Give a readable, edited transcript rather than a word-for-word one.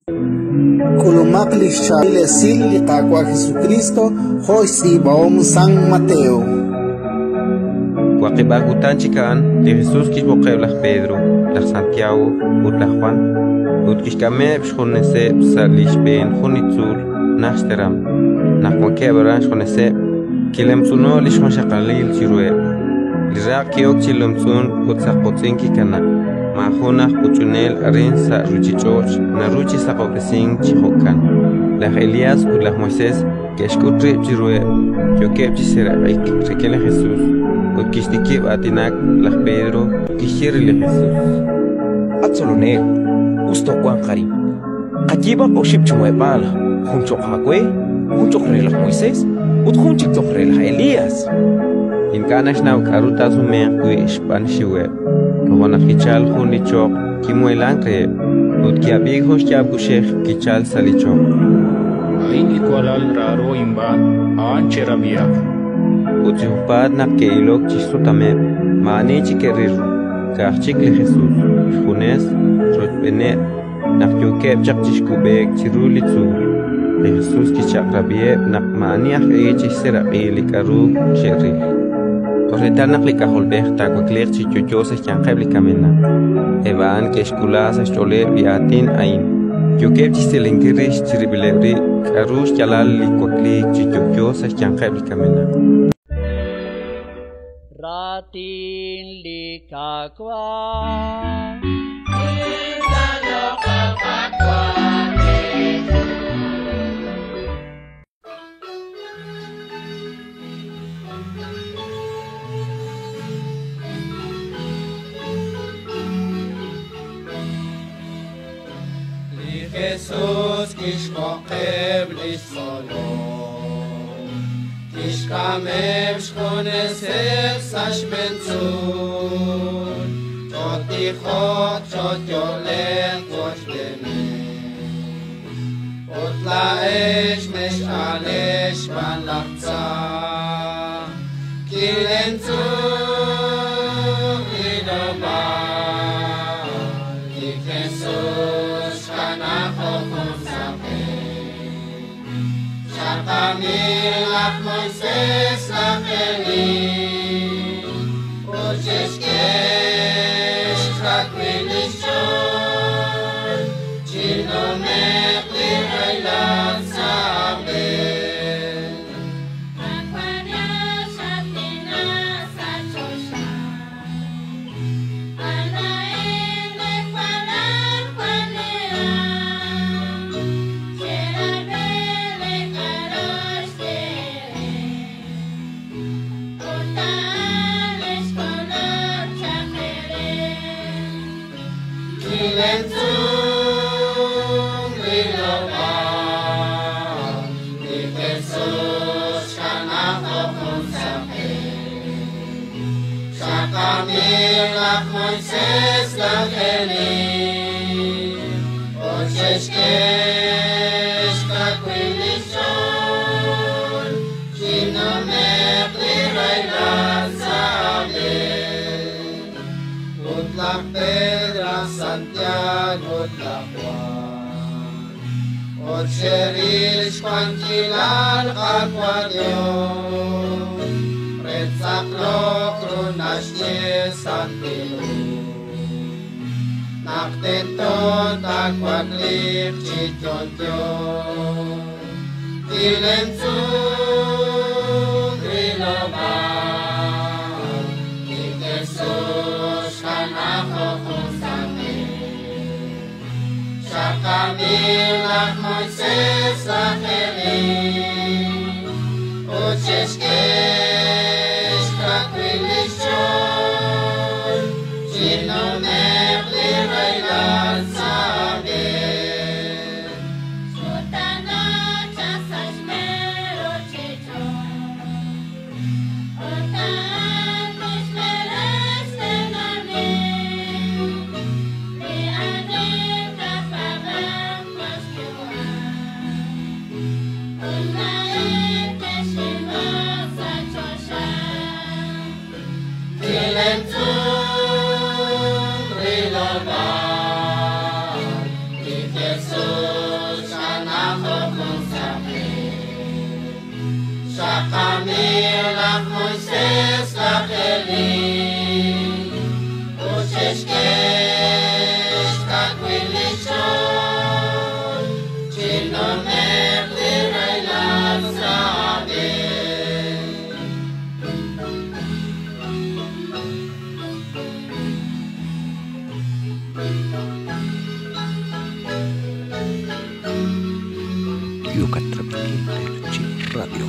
K'ulumaq li xchaab'il esil li Qaawa' Jesukristo jo' xtz'iib'ahom San Mateo. Waqib'aq kutan chik a'an, li Jesus kixb'oqeb' laj Pedro, laj Santiago ut laj Jwan, ut kixk'ameb' xjuneseb' sa' li xb'een jun li tzuul najt xteram. Naq wankeb' aran xjuneseb', kilemtz'uno'k li xjunxaqalil chiruheb'. Li raq' ki'ok chi lemtz'unk ut saqpotz'in kikanaak. Maajun aj puch'unel arin sa' ruuchich'och' naru chi saqob'resink chi jo'kan. Laj Elías ut laj Moisés ke'xk'ut rib' chiruheb', yookeb' chi seeraq'ik rik'in li Jesus. Ut kixtikib' aatinak laj Pedro, kixye re li Jesus: At Tzolonel, us toowanq arin. Qayiib'aq oxib' chi muheb'aal, jun cho'q aawe, jun cho'q re laj Moisés ut jun chik cho'q re laj Elías. Ink'a' naxnaw k'aru taasumenq wi' xb'aan xxiweb'. Toja' naq kichalk jun li choql kimuheelank reheb', ut ki'ab'iik jun xyaab' kuxej kichalk sa' li choql: A'in li walal raaro inb'aan, a'an cherab'ihaq. Ut chi junpaat naq ke'ilok chi xsutameb', maa'ani chik ke'ril ru, ka'aj chik li Jesus, xjunes, rochb'eeneb'. Naq yookeb' chaq chi xkub'eek chiru li tzuul, li Jesus kixchaq'rab'iheb' naq maa'ani aj e chixseeraq'i li k'aru xe'ril, toj reetal naq li K'ajolb'ej taawakliiq chi yo'yo sa' xyanqeb' li kamenaq. Eb' a'an ke'xk'ula sa' xch'ooleb' li aatin a'in, yookeb' chi xtz'ilinkil rix chirib'ileb' rib' k'aru xyaalal li wakliik chi yo'yo sa' xyanqeb' li kamenaq. Raatin li Qaawa'. Li Jesus kixb'oqeb' li xtzolom, kixk'ameb' xjuneseb' sa' xb'een tzuul, chotijoq choyo'leq wochb'eeneb'. Ut laa'ex mex'alex xb'aan laj tza, kilemtz'unk rilob'aal li Jesus xkanaak jo' jun saqen. Xaqamil laj Moisés laj Elí, ut xe'xk'e xkawil li xch'ool chinume'q li rahilal sa' b'e. Kilemtz'unk rilob'aal li Jesus xkanaak jo' jun saqen. Xaqamil laj Moisés laj Elí, ut xe'xk'e xkawil li xch'ool chinume'q li rahilal sa' b'e. Ut laj Pedro, laj Santiago ut laj Juan, ut xe'ril xwankilal Qaawa' Dios, re tz'aqlok ru naxye Santil Hu. Naq tento taawakliiq chi yo'yo, kilemtz'unk rilob'aal li Jesus xkanaak jo' jun saqen. Xaqamil laj Moisés laj Elí, ut xe'xk'e xkawil li xch'ool chinume'q li rahilal sa' b'e. Una Eb' qamiiw laj Moisés, laj Elí, ut xe'xk'e xkawil li xch'ool chinume'q li rahilal sa' b'e. Yucat Radio.